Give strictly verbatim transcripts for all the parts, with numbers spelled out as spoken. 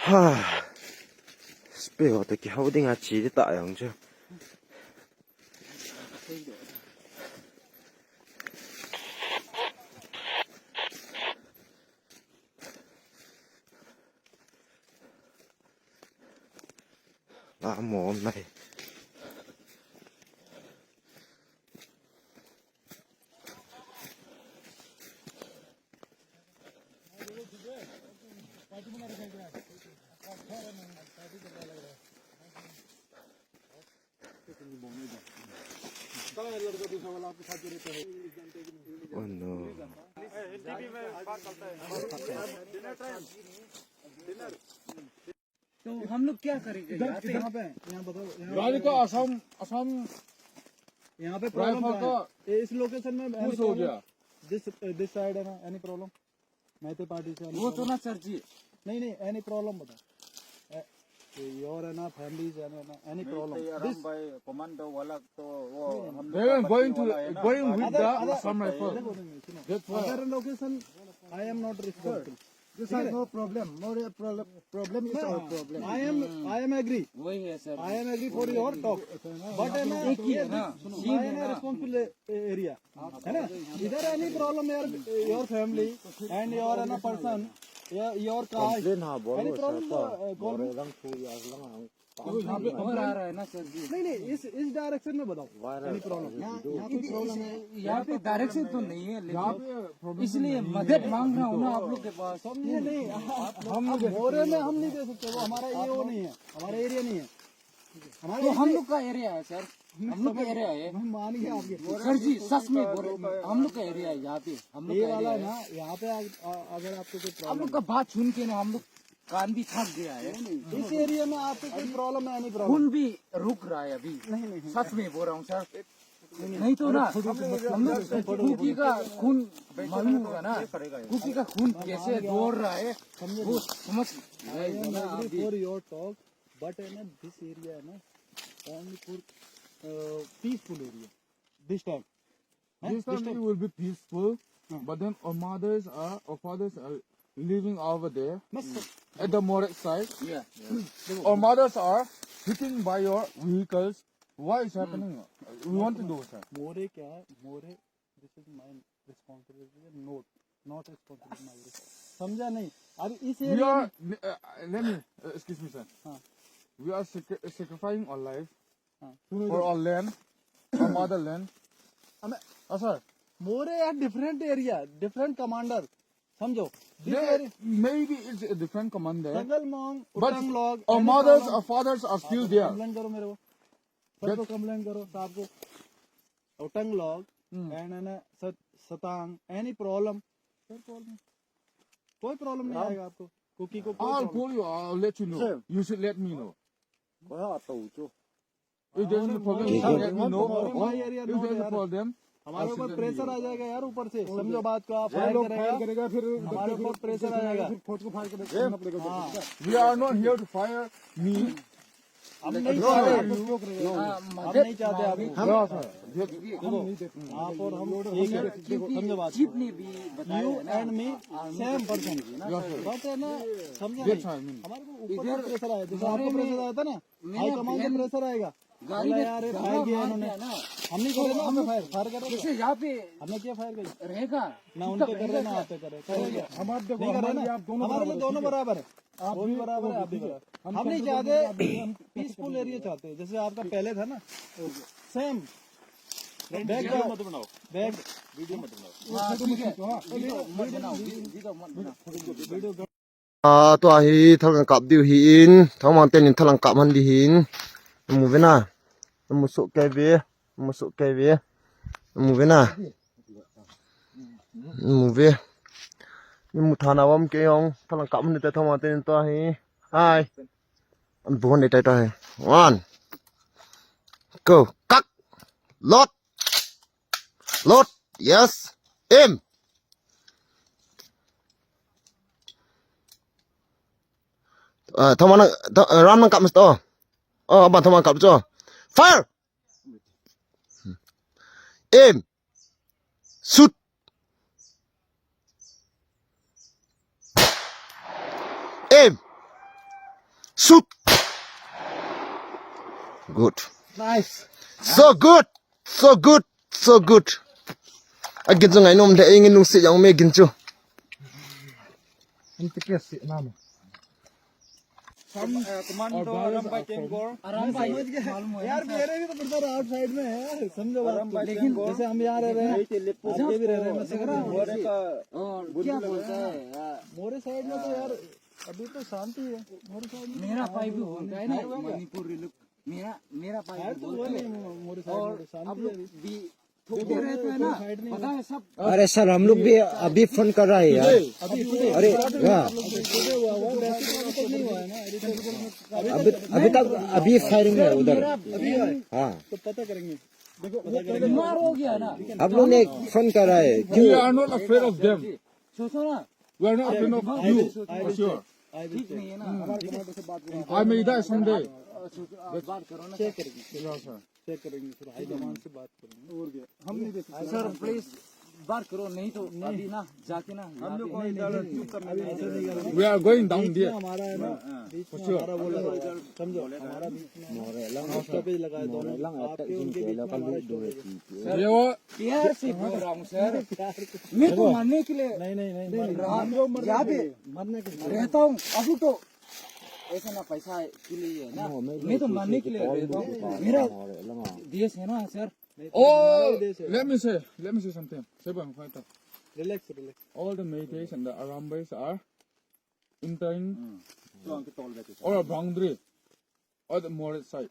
ꯍꯥ꯫ ꯑꯁ, ꯄꯦꯌꯣꯠꯇ ꯀꯤꯍꯧꯗꯦ ꯉꯥ ꯆꯤꯗꯤ ꯇꯥꯛꯑꯦ ꯑꯃꯨꯛꯁꯨ꯫ ꯂꯥꯛꯑꯝꯃꯣ ꯑꯃ ꯂꯩ꯫ Oh no. तो हम लोग क्या करेंगे यहाँ पे? यहाँ बताओ, यहाँ गाड़ी का आसाम आसाम यहाँ पे प्रॉब्लम क्या है? इस लोकेशन में कुछ हो गया। दिस दिस साइड है ना, एनी प्रॉब्लम? मैत्री पार्टी से वो तो ना सर जी। नहीं नहीं, एनी प्रॉब्लम बता। योर है ना, फैमिलीज है ना, एनी प्रॉब्लम? भाई कमांडो वाला तो वो हम They were going to going with the Assam Rifle. That's why. Other location, I am not responsible. This is no problem. No problem. Problem is our problem. I am I am agree. वही है sir. I am agree for your talk. But है ना, एक ही है ना, I am responsible area. है ना? Is there any problem, your your family and your है ना person, your your caste? Any problem? Uh, call me. और आ रहा है ना सर जी। नहीं नहीं, इस इस डायरेक्शन में बताओ। Any problem? यहाँ पे डायरेक्शन तो नहीं है, लेकिन इसलिए मदद मांग रहा हूँ ना आप लोग के पास। नहीं नहीं, हम मोरे में हम नहीं दे सकते, वो हमारा ये वो नहीं है, हमारा एरिया नहीं है। तो हम लोग का एरिया है सर, हम लोग का एरिया है। हम मान गए आपके। सर जी सच में बोल रहे, हम लोग का एरिया है यहाँ पे, हम लोग ये का वाला एरिया है है। ना, यहाँ पे अगर आपको कोई आप लोग का बात सुन के ना हम लोग कान भी थक गया है। इस एरिया में आपको कोई प्रॉब्लम है? नहीं प्रॉब्लम। खून भी रुक रहा है अभी। नहीं नहीं। सच में बोल रहा हूँ सर, नहीं तो ना हम लोग कुकी का खून मालूम होगा ना, कुकी का खून कैसे दौड़ रहा है वो समझ I am agree for your talk, but है ना, this area है ना, only for peaceful area this time. This time it will be peaceful, but then our mothers are, our fathers are living over there मैं स- at the Moreh side. Yeah. Our mothers are hitting by your vehicles. Why is happening? We want to know, sir. मोरे क्या है? मोरे, this is my responsibility, not not responsibility my. समझा नहीं? अब इस We area are. Uh, let me. Uh, excuse me, sir. हाँ. We are sacri- sacrificing our life हाँ. for our land, our motherland. हमें Uh, sir, मोरे यार, different area, different commander, समझो. This they, area, maybe it's a different commander, तंगलमोंग, but उटंगलॉग, our mothers, our fathers are still there. Complain करो मेरे को, सबको complain करो साहब को. उटंगलॉग Hmm. एंड है ना सत, सतांग, एनी प्रॉब्लम? कोई प्रॉब्लम, कोई प्रॉब्लम नहीं आएगा आपको. कुकी को कोई I'll problem. Call you. I'll let you know. Sir. You should let me know. 거야 아까 오죠. If there's a problem, you Sir, should let me know. More my area If not there's a यार. problem, हमारे I should ऊपर let you pressure know. आ जाएगा यार ऊपर से. समझो बात को, आप फायर करेगा, करेगा फिर हमारे ऊपर प्रेशर आ जाएगा. फिर फोर्ट को फायर करना पड़ेगा. हाँ, We are not here to fire me. हम नहीं चाहते, हम नहीं चाहते आप. No, sir. Yes. आप और हम एक है. समझो बात. जीप ने भी बताया यू है ना. And me same person. Yes, sir. बात है ना, समझा Yes, नहीं? I mean. हमारे को ऊपर से प्रेशर आया, जैसे आपको प्रेशर आया था ना, हाई कमांड से प्रेशर आएगा. गाड़ी बोला, में यार, ये गाड़ी फायर किया मार इन्होंने. दिया ना. हम नहीं कर रहे ना, हमें फायर, फायर कर रहे. जैसे यहाँ पे हमने क्या फायर करी? रहेगा. ना उन पे कर रहे ना आप पे कर रहे. करेंगे. हमारे देखो, नहीं कर रहे हमारे लिए ना. आप दोनों हमारे बराबर लिए हो, दोनों ठीक है? बराबर है. आप वो भी दोनों बराबर है, बराबर, आप भी ठीक है? बराबर. हम हम नहीं कंट्रोल चाहते करके अभी हम पीसफुल एरिया चाहते हैं, जैसे आपका पहले था ना. सेम. वीडियो मत बनाओ. बैक. वीडियो मत बनाओ. हाँ, ठीक है. वीडियो मत बनाओ, वीडियो मत बनाओ. A, tua hi thalang kap diu hi in, thangmang ten in thalang kap han di hi in. Mu ve na. Mu so ke ve, mu so ke ve. Mu ve na. Mu ve. Mu thana wam ke yong, thalang kap han di te thangmang ten in tua hi. Hai. An bu han di te tua hi. One. Go. Kak. Lot. Lot. Yes. Aim. Uh, thangmang, th- uh, ram nang kap mas to. Oh, aban thangmang kap cho. Fire. Aim. Shoot. Good. Nice. So good. So good. So good. Agin chu ngainom le, ei nge nung se yang me gin chu. Anti ke si nama. हम, अ, commando आराम भाई टेंगोर। आराम भाई, मालूम है यार, मेरे भी तो ब्रदर आउटसाइड में है, समझो बात को। लेकिन जैसे हम यहाँ रह रहे हैं, आपके भी रह रहे हैं, मैं समझ रहा हूँ। और क्या बोलता है यार? मोरे साइड में तो यार, अभी तो शांति है। मोरे साइड में मेरा भाई भी बोलता है ना, मणिपुर रिलुक। मेरा, मेरा भाई भी बोलता है। मोरे साइड में तो शांति है अभी। देखो, रहते हैं ना, पता है सब। अरे सर, हम लोग भी अभी फोन कर रहा है यार। अरे हाँ। अभी, अभी तक अभी फायरिंग है उधर। हाँ। तो पता करेंगे। बीमार हो गया ना। हम लोग ने फोन कर रहा है। We are not afraid of them। सोचो ना। We are not afraid of you, for sure। ठीक नहीं है ना। हमारे कमांडर से बात करेंगे। I may die someday। बात करो ना। चेक करेंगे। चेक करेंगे सर, हाई कमांड से बात करेंगे। और क्या? हम नहीं दे सकते। सर, प्लीज बात करो, नहीं तो अभी ना जाके ना हम लोग को इधर चुप करने नहीं देंगे। We are going down there। हमारा है ना, बीच में हमारा वो लगा, समझो, हमारा बीच में स्टॉपेज लगा है दोनों, आपके उनके बीच में हमारा स्टॉपेज है। ये वो प्यार से बोल रहा हूँ सर। मैं तो मरने के लिए नहीं, नहीं, नहीं, यहाँ पे मरने के लिए रहता हूँ। अभी तो ऐसा ना पैसा के लिए है ना, मैं तो मरने के लिए रहता हूँ। मेरा देश है ना sir. Oh, let me say, let me say something. Say, bang, fight. Relax, relax. All the Meiteis and the Arambais are entering our boundary or the Moreh side.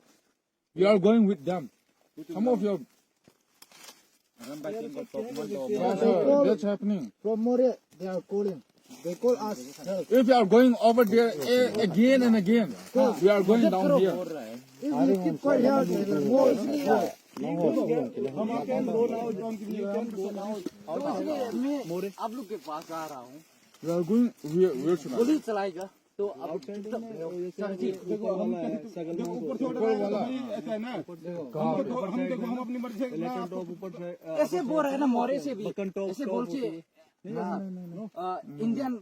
We are going with them. Some of your That's happening. From Moreh, they are calling. They call us. If you are going over there a- again and again, we are going down here. If you keep quiet here, they will more easily. We are going. We are, we are police चलाएगा। तो अब देखो, हम, देखो, ऊपर से order आया, तो भाई, ऐसा है ना। देखो, हम, देखो, हम, देखो, हम अपनी मर्जी से ना। ऐसे बोल रहे हैं ना, मोरे से भी। ऐसे बोल के इंडियन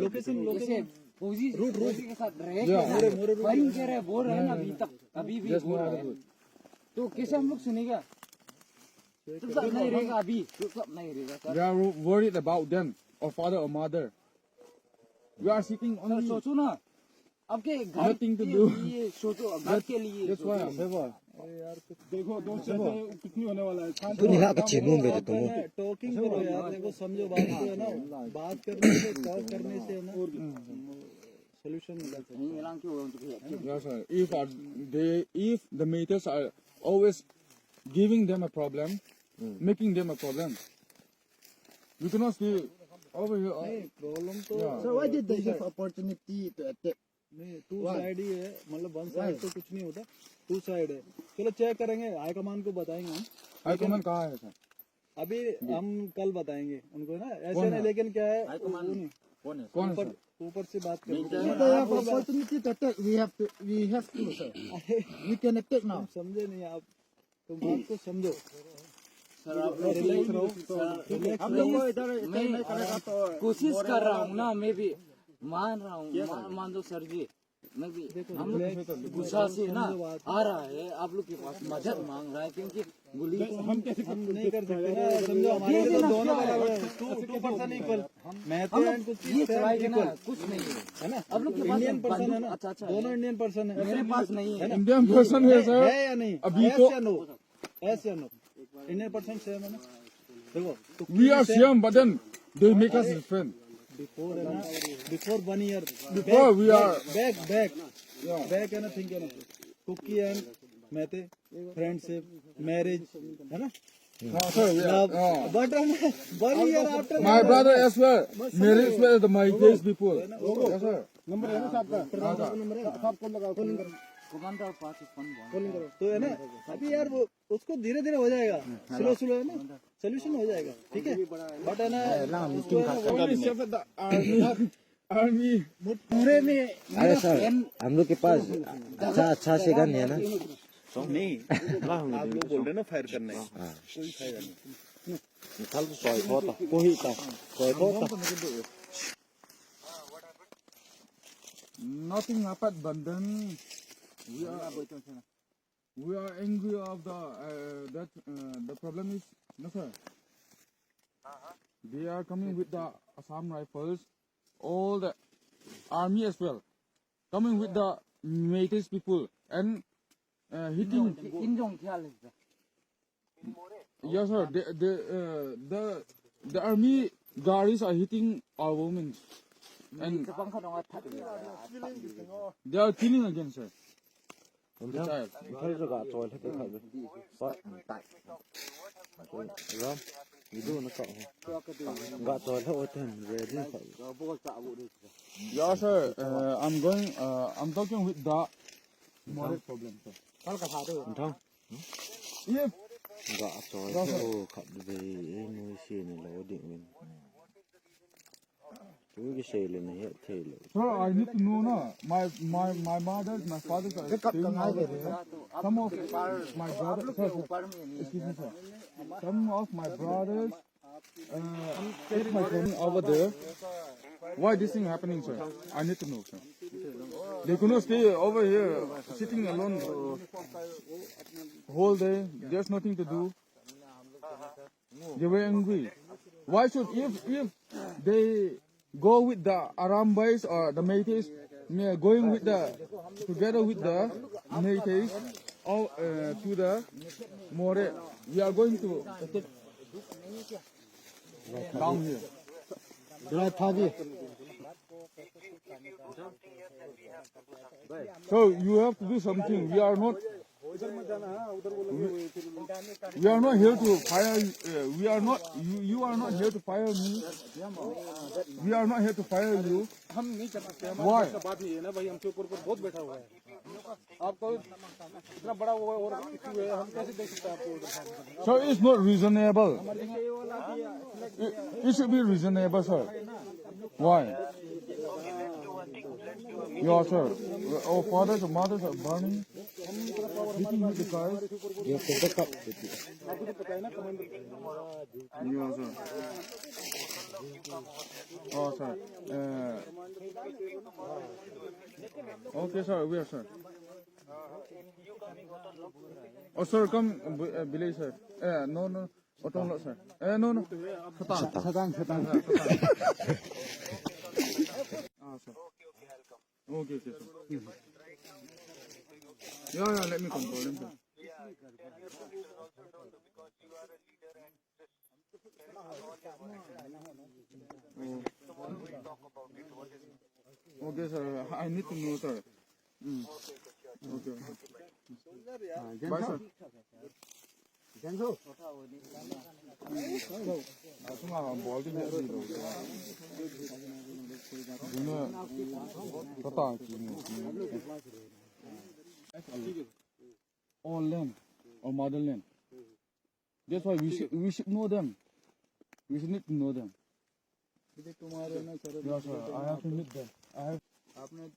लोकेशन, लोकेशन। फौजी, फौजी के साथ रहे, फायरिंग कर रहे, बोल रहे हैं ना अभी तक, अभी भी बोल रहे हैं। तो कैसे हम लोग सुनेगा? चुपचाप नहीं रहेगा अभी, चुपचाप नहीं रहेगा sir. We are worried about them, or father or mother. We are seeking only, सोचो ना, आपके घर के लिए सोचो, घर के लिए सोचो। देखो दोस्त, कितनी होने वाला है। तू नहीं ना कच्चे मुंह में तो। टॉकिंग करो यार, देखो, समझो बात को, है ना? बात करने से, टॉक करने से, है ना, सोल्यूशन मिल जाता है। Yes, sir. If are they, if the matters are always giving them a problem, making them a problem, you cannot stay over here. नहीं, प्रॉब्लम तो, yeah. So why did they give opportunity to attack? नहीं, to side ही है, मतलब one side तो कुछ नहीं होता, to side है। चलो चेक करेंगे, हाई कमांड को बताएंगे हम। हाई कमांड कहाँ है सर? अभी हम कल बताएंगे उनको ना, ऐसे नहीं, लेकिन क्या है, हाई कमांड वो नहीं। कौन है? कौन है ऊपर, सर? ऊपर से बात करेंगे। They have opportunity to attack. We have to, we have to, sir. We can attack now. समझे नहीं आप, तो बात को समझो। सर, आप लोग रिलैक्स रहो, रिलैक्स रहो। कोशिश कर रहा हूँ ना, मैं भी मान रहा हूँ, मान, मान दो सर जी, मैं भी, हम लोग गुस्सा से ना आ रहा है, आप लोग के पास मदद मांग रहा है, क्योंकि गोली तो हम कैसे, हम नहीं कर सकते ना, समझो, हमारे लिए तो दोनों बराबर है। Two, two person equal. मैं तो हम लोग कुछ ये चीज ट्राई करना इक्वल। कुछ नहीं है। है ना? आप लोग के पास इंडियन पर्सन है ना? अच्छा, अच्छा, दोनों इंडियन पर्सन है। मेरे पास नहीं है। इंडियन पर्सन है सर। है या नहीं? अभी तो यस या नो? यस या नो? इंडियन पर्सन सेम है ना? देखो, we are same, but then they make us different. Before है ना, before one year, before we are back, back, back है ना, थिंक है ना, Kuki and Meitei, friendship, marriage, है ना? हाँ सर, लव, बट है ना, one year after. My brother as well. Married well the my days before. Yes sir. Number है ना सबका? हाँ सर. सबको लगाओ, कॉलिंग करो. कमांडर पाकिस्तान. कॉलिंग करो. तो है ना, अभी यार वो उसको धीरे धीरे हो जाएगा, स्लो स्लो है ना, सोल्यूशन हो जाएगा, ठीक है? बट है ना, उसको है ना, वो army, army. पूरे में अरे सर, हम लोग के पास अच्छा, अच्छा से गन है ना? नहीं, आप लोग बोल रहे ना फायर करना है, कोई फायर नहीं. ꯃꯊꯛꯇ ꯆꯣꯏꯊꯣꯛꯇ, ꯄꯨꯍꯤ ꯇꯥꯏ, ꯆꯣꯏꯊꯣꯛꯇ꯫ Nothing happened, but then we are, we are angry of the, uh, that, uh, the problem is, no, sir. They are coming with the Assam Rifles, all the army as well, coming with the Meiteis people and, uh, hitting. Yes, sir. The, the, uh, the, the army guards are hitting our women. And they are killing again, sir. Child. Gal choi le te kha. Ram. Video na ka. Gal choi le o ten ready kha. Yeah, sir. Uh, I'm going, uh, I'm talking with the Moreh problem, sir. Thang. If Gal choi le o khat ve, e noi si ni lo ding win. Tu ki sei le na he thei lo. Sir, I need to know na. My, my, my mothers, my fathers are staying over there. Some of my brothers, sir, sir, excuse me, sir. Some of my brothers, uh, take my phone over there. Why this thing happening, sir? I need to know, sir. They could not stay over here sitting alone whole day. There's nothing to do. They were angry. Why should, if, if they go with the Arambai or the Meiteis, me going with the, together with the Meiteis, all, uh, to the Moreh, we are going to attack down here. So you have to do something. We are not, we, we are not here to fire. Uh, we are not. You, you are not here to fire me. We are not here to fire you. हम नहीं कर सकते, हमारे Why? बस का बात नहीं है ना भाई, हमसे ऊपर ऊपर बहुत बैठा हुआ है। आपको इतना बड़ा वो और issue है, हम कैसे देख सकते हैं आपको उधर? So it's not reasonable. It, it should be reasonable, sir. Why? Yeah, sir. Our fathers and mothers are burning. Meeting with the guys. You have to back up. Yeah, sir. Oh, sir. Uh, okay, sir. We are, sir. Oh, sir, come, uh, village, sir. Uh, no, no. Auto lot, sir. Uh, no, no. Satang. Satang, satang. Ah, sir. Okay, okay, sir. Yeah, yeah, let me control him, sir. Okay, sir. I need to know, sir. Mm. Okay, okay. Bye, sir. All land or motherland. That's why we should, we should know them. We should need to know them. ये तुम्हारे ना, sir. Yeah, sir. I have to meet them. I have आपने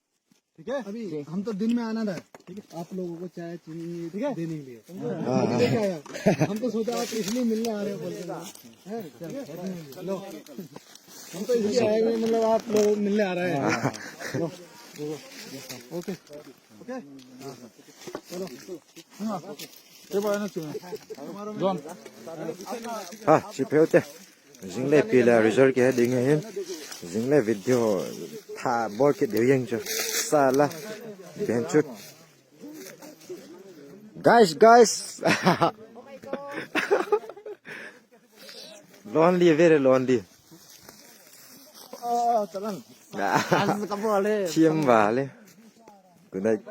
ठीक है, अभी हम तो दिन में आना था, ठीक है, आप लोगों को चाय चीनी, ठीक है, देने के लिए। हाँ, हाँ। लेके आया। हम तो सोचा आप इसलिए मिलने आ रहे हो बोल के। हैं? चलो, हम तो इसलिए आए हुए, मतलब, आप लोग मिलने आ रहे हैं। लो, ओके, ओके, चलो। John. Ha, chi pheu te. Zingle pi la result ki he ding hin. Zingle video tha bol ki deu yeng chu. Sala. Ben chu. Guys, guys. Lonely, very lonely. Oh, talang. As ka bol le. Chim ba le. Good night.